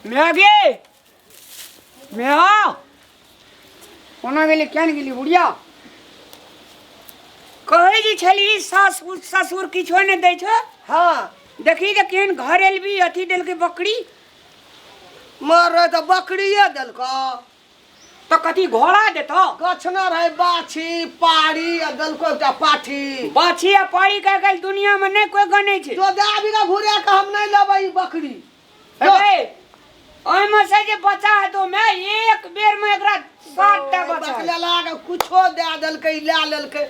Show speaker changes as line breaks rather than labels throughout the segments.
गे मेहा कोना गेली केहन गेली बुढ़िया कहै जे छली सासुर ससुर किछो नहि दै छौ।
हाँ।
देखी जे केहन घर एलबी अथी देलकै बकरी।
मर रहे तऽ बकरिए देलकौ।
तऽ कथी घोड़ा देतौ?
गछना रहे बाछी पारी आ देलको एकटा पाठी।
बाछी आ पारी के आइ दुनिया में नहीं कोई गनै छै।
जो दे आबी के घुरे के हम नहीं लेबै ई बकरी।
हे ओहिमे से जे बच्चा हेतौ मैं एक बेर में एकरा 7टा बच्चा।
बकलेला के कुछो दे देलकै लै लेलकै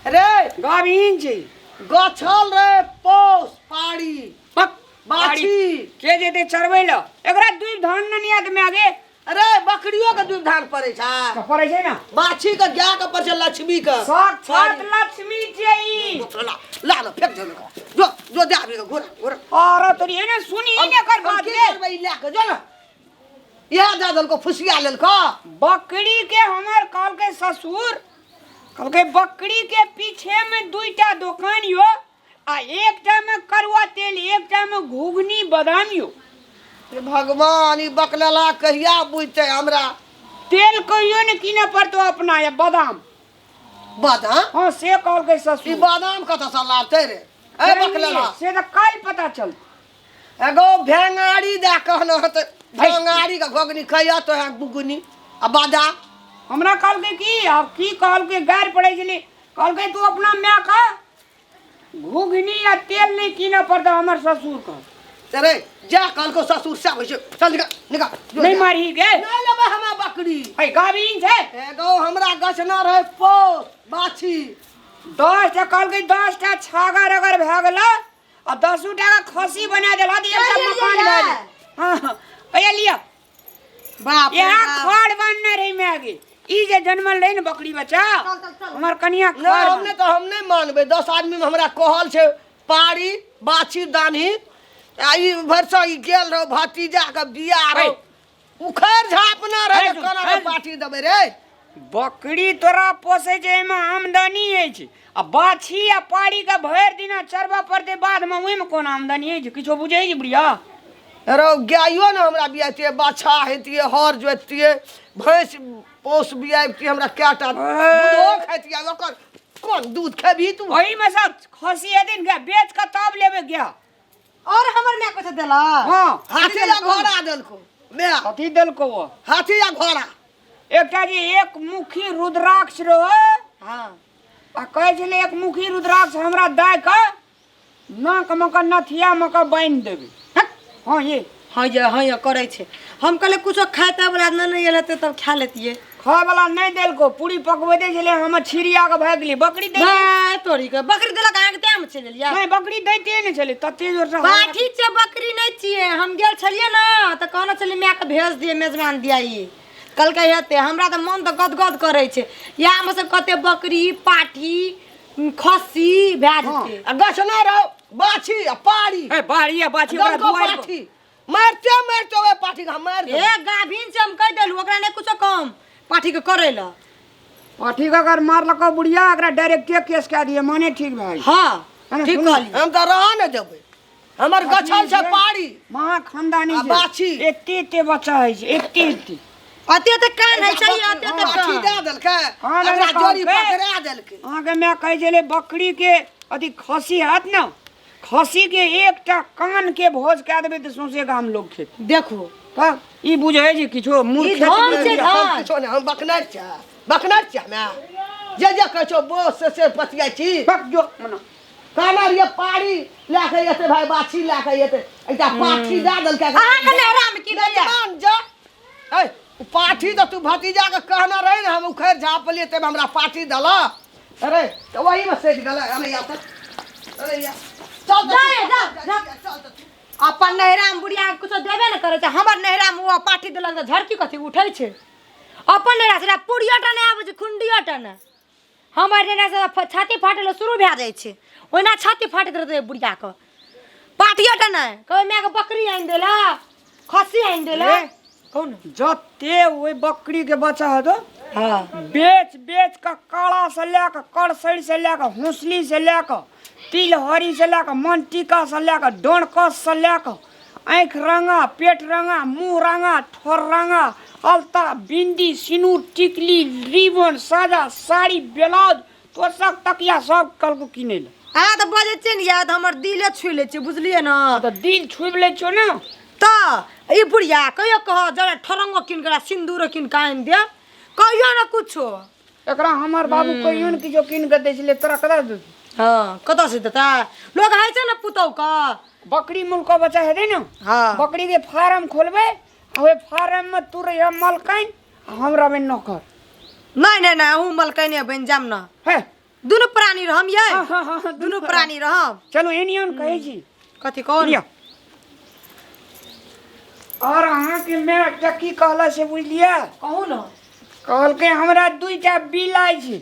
रे।
गाभिन छै।
गछल रे पोस पारी
पक
बाछी।
के जेतै चरबै ल एकरा दुई धान न नियात में आगे।
अरे बकरियो के दूध धान पड़ै छै।
तऽ पड़ै छै ने।
बाछी के गाय के पड़ै छै लक्ष्मी के।
साक्षात लक्ष्मी छै ई।
ला ला ला फेंक दे जो जो दे आबी के घोड़ा घोड़ा।
अरे तोरी एने सुनी ने कर बात
की
रे।
करबै ई लए के जो ना। इएह दए देलको फुसिया लेलको।
बकरी के हमर कहलकै ससुर कहलकै बकरी के पीछे में दुईटा दोकान यो आ एकटा में करुआ तेल एकटा में घुघनी बादाम यो।
हे भगवान ई बकलेला कहिया बुझतै हमरा।
तेल कहियो ने कीने पड़तो अपना या बादाम।
बादाम?
हाँ से कहलकै ससुर।
ई बादाम कतऽ से लाबतै रे? ए बकलेला।
से तऽ काल्हि पता चल।
एगो भेंगारी दए कहने हेतै भेंगारी के घोघनी खैया तो है गुगनी आ बादाम।
हमरा कहलकै की आब की कहलकै गारि पड़ै छलै कहलकै तू अपना माय के घुघनी या तेल नहीं कीने पड़ता हमर ससुर के।
अरे जा कहलको ससुर से होइ छै चल निकल निकल।
नहीं मारही गे।
नहीं लेबै हमरा बकरी।
है गाभिन छै।
एगो हमरा गछना रहे पोस बाछी।
10टा कहलकै 10टा छागर अगर भए गेल आ 10टा के खस्सी बना देला तऽ एकटा मकान भए गेल। हाँ भैया लिअ।
बाप रे
यहाँ
बाप।
खड़ बान्हने रही मैं आगे। ई जे जनमल रहे ने बकरी बच्चा हमर कनिया
नहीं,
खड़
हमने तो हम नहीं मानबे। 10 आदमी में हमरा कहल छै पारी बाछी दानही आ ई भरसा ई गेल रहो भतीजा के बियाह रहो उखड़ झापना रहे
है,
कोना
है।
के पाठी देबै रे।
बकरी तोरा पोसै छै एहिमे आमदनी अछि आ बाछी आ पारी के भरि दिना चरबऽ पड़तै बाद में ओहिमे कोन आमदनी अछि किछो बुझै छै बुढ़िया?
रौ गायो ने हमरा बियातियै बाछा हेतियै हर जोतियै भैंस पोस बियाबतियै हमरा कएटा दूधो खैतियै ओकर कोन दूध खेबही तू?
ओहिमे सब खसी हेतै ने गाय बेच कऽ तब लेबै गाय।
और हमर my कुछ देला?
हाँ।
हाथी या घोड़ा देलको my.
कथी देलको वो?
हाथी या घोड़ा।
एकटा जे एक मुखी रुद्राक्ष रहो।
हाँ।
आ कहै छलै एक मुखी रुद्राक्ष हमरा दए कऽ नाक मे कऽ नथिया मे कऽ बान्हि देबै। हाँ ये।
हाँ ये, हाँ ये करै छै। हम कहले कुछो खाइते वाला नहि एल हेतै तब खा लेतियै।
खाय वाला नहि देलको पूरी पकबै दै छलै हम छिड़िया के भागि गेलियै बकरी दै
भाय तोरी के बकरी देलक अहाँके तें हम चलि एलियै।
नहि बकरी दैते नहि छलै तते जोर से
पाठी छै बकरी नहि छियै। हम गेल छलियै ने तऽ कहने छलियै मायके भेज दियै मेजबान दिया ई कहलकै हेतै। हमरा तऽ मन तऽ गदगद करै छै इएहमे सब कते बकरी पाठी खस्सी भए जेतै।
आ गछना रहो बाछी आ पारी।
ए बाड़ी आ बाछी ओकरा
देलको
दुआरि पर।
पाठी मारते मारते ओहि पाठी के हम मारि देबै।
ए गाभिन छै हम कहि देलहुँ ओकरा नहि कुछो कम पाठी के करै लए।
पाठी के अगर मारलको बुढ़िया एकरा डायरेक्टे केस कए दियै माने ठीक भए गेल।
हाँ,
है ना,
ठीक
सुनू।
कहलियै।
हम तऽ रहऽ नहि देबै हमर गछल छै पारी
महा खानदानी
आ
छै।
बाछी।
एते एते बच्चा होइ छै एते एते।
अते एते कान होइ छै, अते एते
पाठी
कान।
दए देलकै,
कान
एकरा
अरे
जोड़ी
कहलकै।
पकड़ा देलकै।
अहाँके माय कहै छलै बकरी के अथी खस्सी हैत ने खस्सी के एकटा कान के भोज कए देबै तऽ सौंसे गाम लोग खेतै।
देखू।
तब ई बुझै छै किछो मूर्ख
ई धन छै,
हम
धन।
किछो नहि, हम बकनार छियै, बकनार छियै हमे। जे जे कहै छौ बोस से से बतियाइ छी।
बक जो मना।
कहने रहियै पारी लए के एतै भाई बाछी लए के एतै एकटा पाठी दए देलकै।
अहाँके नैहरा मे की दैया?
मान जा। ए पाठी तऽ तू भतीजा के कहने रही ने हम उखड़ि झापलियै तब हमरा पाठी देलक। अरे तऽ ओहीमे सटि गेलै। अरे या तऽ अरे या चल तऽ
जा,
तू,
जा,
चल,
जा।
चल तऽ तू।
अपन नैहरा मे बुढ़िया के कुछो देबे ने करै छै। हमर नैहरा मे ओ पाठी देलक तऽ झड़की कथी उठै छै। अपन नैहरा से पूरियो टा नहि आबै छै खुंडियो टा नहि। हमर नैहरा से छाती फाटै लए शुरू भए जाइ छै ओहिना छाती फाटैत रहतै बुढ़िया के। पाठियो टा नहि कहबै मायके बकरी आनि देला खस्सी आनि देला।
रे।
कहू ने।
जते ओहि बकरी के बच्चा हेतौ
हाँ।
बेच बेच कऽ काड़ा से लए कऽ करसरि से लए कऽ हौसली से लए कऽ तिलहरी से लए कऽ मनटीका से लए कऽ डोनकस से लए कऽ आँखि रंगा, पेट रंगा, मुँह रंगा, ठोर रंगा, अलता, बिंदी, सिनूर, टिकली, रिबन, साजा, साड़ी, ब्लाउज, तोशक, तकिया सब कहलको किनै लए।
अहाँ तऽ बजै छियै ने याद हमर दिले छुइ लै छै, बुझलियै ने?
तऽ दिल छुबि लै छियौ ने।
तऽ ई बुढ़िया कहियो कह जरा ठरंगो कीन कऽ सिन्दूरो कीन कऽ आनि दे, कहियो ने कुछो।
एकरा हमर बाबू कहियो ने किछो कीन कऽ दै छलै, तोरा कतऽ देतौ?
हँ, कतऽ से देतै? लोक होइ छै ने पुतहु के।
बकरी मुलको बच्चा हेतै ने?
हँ।
बकरी के फार्म खोलबै आ ओहि फार्म मे तू रहिह मलकाइन आ हम रहबै नौकर।
नहि नहि नहि, अहूँ मलकाइने बनि जायब ने।
हे,
दुनू प्राणी रहम यै।
हँ, हँ, हँ, हँ,
दुनू प्राणी रहम।
चलू, एनियो ने कहै छी।
कथी कौन?
लिअ। और अहाँके माय एकटा की कहला से बुझलियै?
कहू ने।
कहलकै हमरा दुईटा बिलाइ छै,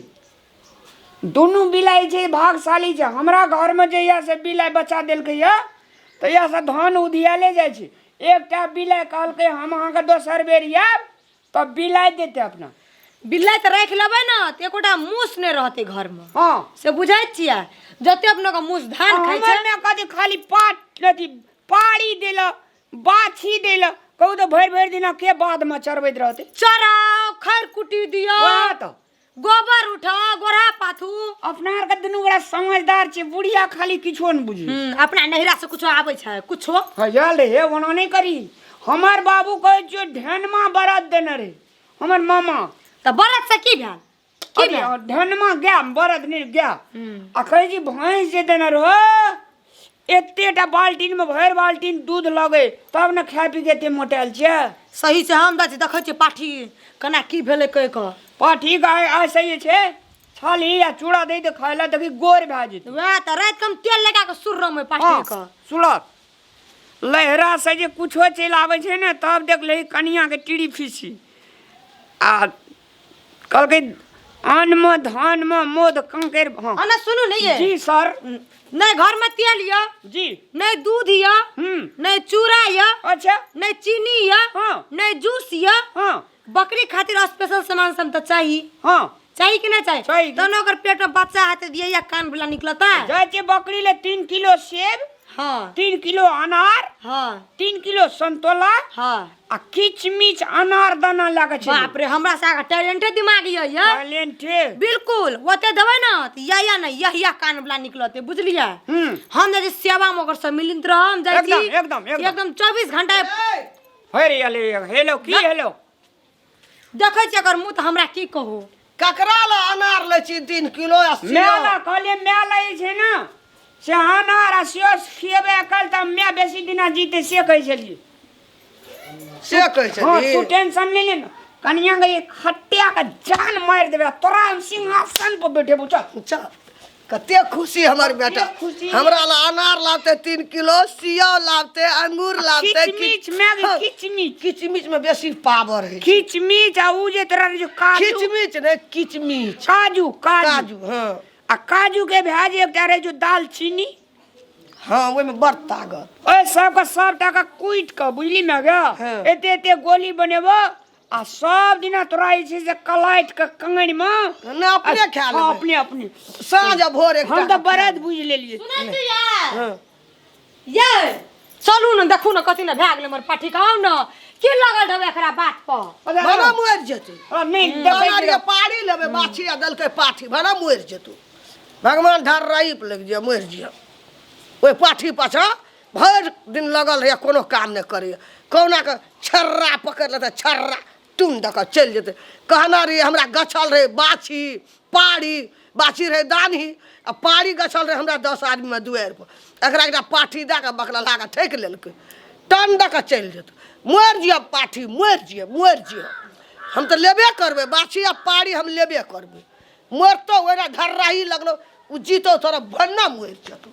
दुनू बिलाइ छै भागशाली छै। हमरा घरमे जहिया से बिलाइ बच्चा देलकै यऽ तहिया से धान उधियाले जाइ छै। एकटा बिलाइ कहलकै हम अहाँके दोसर बेर आयब तऽ बिलाइ देतै अपना।
बिलाइ तऽ राखि लेबै ने तऽ एकोटा मूस नहि रहतै घरमे।
हँ,
से बुझै छियै, जते अपना के मूस धान खाइ छै।
हमर माय कथी खाली पाट अथी पाड़ी देलक, बाछी देलक, कहू तऽ भरि भरि दिना के बाधमे चरबैत रहतै?
चराउ, खैर कुटी दियौ।
वएह तऽ।
गोबर उठाउ, गोरहा पाथू।
अपना आरके दुनू गोरा समझदार छै, बुढ़िया खाली किछो नहि बुझै।
अपना नैहरा से कुछो आबै छै कुछो?
हजल हे, ओना नहि करी। हमर बाबू कहै छियौ ढेनमा बरद देने रहै हमर मामा।
तऽ बरद से की भेल? की
अरे,
भेल?
ढेनमा गाय, बरद नहि गाय। आ कहै छी भैंस जे देने रहो, एतेटा बाल्टीन में भरि बाल्टीन दूध लगे तब ने खाय पी के एते मोटायल छियै।
सही छै। हम तऽ देखै छियै पाठी केना की भेलै कहि कऽ।
पाठी गाय आइ सही छै, छाली आ चूड़ा दे दे खाय ला, देखी गोर भए जेतै।
वएह तऽ, राति के हम तेल लगा कऽ सुरम ओहि पाठी के।
सुलत लहरा से जे कुछो चलि आबै छै ने, तब देख लही कनिया के टीड़ी फीसी। आ कहलकै अन्न मे धान मे मोद कंकैर। हँ।
अना सुनू ने ये।
जी सर।
नहि घर में तेल यऽ।
जी।
नहि दूध यऽ। नहि चूड़ा यऽ।
अच्छा।
नहि चीनी यऽ।
हँ।
नहि जूस यऽ।
हँ।
बकरी खातिर स्पेशल सामान सब तऽ चाही।
हँ।
चाही कि नहि चाही?
चाही।
तहन ओकर पेट में बच्चा हेतै तऽ यह कान वाला निकलता।
जाइ छै बकरी ले 3 किलो सेब।
हँ।
3 किलो अनार।
हँ।
3 किलो संतोला।
हँ।
आ किचमिच अनारदाना लए कऽ छै।
बाप रे, हमरा से आगा टैलेंटे दिमाग यऽ ये।
टैलेंटे।
बिल्कुल, ओते देबै ने तऽ या या नहि यह यह कान वाला निकलतै, बुझलियै? हम जाइ छी सेवा मे ओकर सब मिलित रहम जाइ छी।
एकदम, एकदम, एकदम।
एकदम 24 घंटा।
हे रे अले, हेलो की हेलो।
देखै छी एकर मुँह तऽ हमरा की कहू।
ककरा ला अनार लै छी 3 किलो आ सेब?
माय ला कहलियै, माय ला जे छै ने से अनार आ सेब खिएबै अकल तऽ माय बेसी दिना जीतै, से कहै छलियै।
से कहै
हँ।
छली?
तू टेंशन नहि ले ने, कनिया के एक खट्टिया के जान मारि देबै आ तोरा हम सिंहासन पर बैठेबो, चल।
चल, कते खुशी हमर बेटा।
खुशी।
हमरा ला अनार लाबते 3 किलो, सेब लाबते, अंगूर लाबते।
किचमिच माय गे, किचमिच।
किचमिच में बेसी पावर है।
किचमिच आ उ जे तोरा जे काजू।
किचमिच ने, किचमिच।
काजू, काजू।
काजू, हँ।
आ काजू के भए जे एकटा रहै छै दालचीनी।
हँ, ओहिमे बड़ ताकत।
ओहि सबके सबटा के कुटि कऽ, बुझली ने गे?
हँ।
एते एते गोली बनेबो आ सब दिना तोरा जे छै से कलाटि कऽ कंगनि मे
ने अपने खा
हँ,
लेबै।
अपने अपने।
साँझ आ भोर एकटा
हम तऽ
खा
बरद
लेबै।
बुझि लेलियै।
सुनै छियै?
हँ।
ये चलू ने, देखू ने कथी ने भए गेलै हमर पाठी के। आउ ने, की लगल रहबै एकरा बात पर?
भला मरि जेतै।
हँ, नहि देखै
अनार
छियै।
के पाड़ी लेबै, बाछी आ देलकै पाठी, भला मरि जेतौ। भगवान ढर रही लागि जिय, मरि जिय। ओहि पाठी पाछाँ भरि दिन लगल रहैए, कोनो काम नहि करैए। कहुना कऽ छर्रा पकड़ि लेतै, छर्रा टुन दऽ कऽ चलि जेतै। कहना रहियै हमरा गछल रहै बाछी पाड़ी, बाछी रहै दानही आ पाड़ी गछल रहै हमरा 10 आदमीमे दुआरिपर। एकरा एकटा पाठी दए कऽ बकलला कऽ ठकि लेलकै, टन दऽ कऽ चलि जेतै। मरि जिय पाठी, मरि जिय, मरि जिय। हम तऽ लेबे करबै बाछी आ पाड़ी, हम लेबे करबै। मरतौ ओहिना धर्राही लगलौ, ओ जीतौ तोरा भन्ना मरि जेतौ।